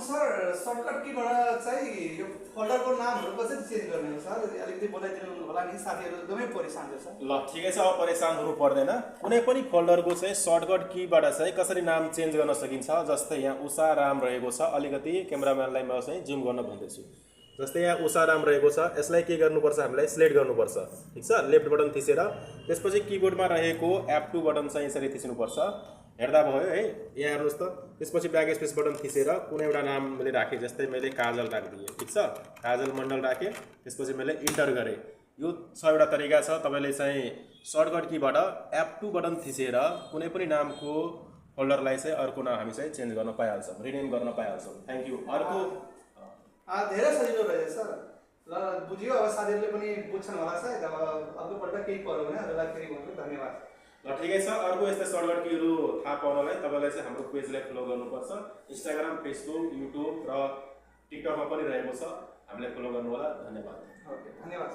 Sir shortcut कीबाट चाहिँ यो फोल्डरको नामहरू कसरी चेन्ज गर्ने हो सर? अलिकति बताइदिनु होला नि, साथीहरू एकदमै परेसान छ सर। ल ठिकै छ, अब परेसान हुनु पर्दैन। कुनै पनि फोल्डरको चाहिँ सर्टकट कीबाट चाहिँ कसरी नाम चेन्ज गर्न सकिन्छ। जस्तै यहाँ उषा राम रहेको छ, अलिकति क्यामेराम्यानलाई म चाहिँ जुम गर्न भन्दैछु। जस्तै यहाँ उषा राम रहेको छ, यसलाई के गर्नुपर्छ, हामीलाई सिलेक्ट गर्नुपर्छ। ठिक छ, लेफ्ट बटन थिचेर त्यसपछि किबोर्डमा रहेको F2 बटन चाहिँ यसरी थिच्नुपर्छ। हेर्दा भयो है, यहाँ हेर्नुहोस् त। त्यसपछि ब्याक स्पेस बटन थिचेर कुनै एउटा नाम मैले राखेँ, जस्तै मैले काजल राखिदिएँ। ठिक छ, काजल मण्डल राखेँ। त्यसपछि मैले इन्टर गरेँ। यो छ एउटा तरिका छ, तपाईँले चाहिँ सर्टकट कीबाट F2 बटन थिचेर कुनै पनि नामको फोल्डरलाई चाहिँ अर्को नाम हामी चाहिँ चेन्ज गर्न पाइहाल्छौँ, रिनेम गर्न पाइहाल्छौँ। Thank you. अर्को धेरै सजिलो रहेछ सर। ल बुझ्यो, अब साथीहरूले पनि बुझ्छन् होला सायद। अब अर्कोपल्ट केही पऱ्यो भने हजुरलाई फेरि भन्छु। धन्यवाद। ल ठिकै छ। अर्को यस्तै सर्टकट कीहरू थाहा पाउनलाई तपाईँलाई चाहिँ हाम्रो पेजलाई फलो गर्नुपर्छ। इन्स्टाग्राम, फेसबुक, युट्युब र टिकटकमा पनि रहेको छ, हामीलाई फलो गर्नु होला। धन्यवाद। ओके, धन्यवाद।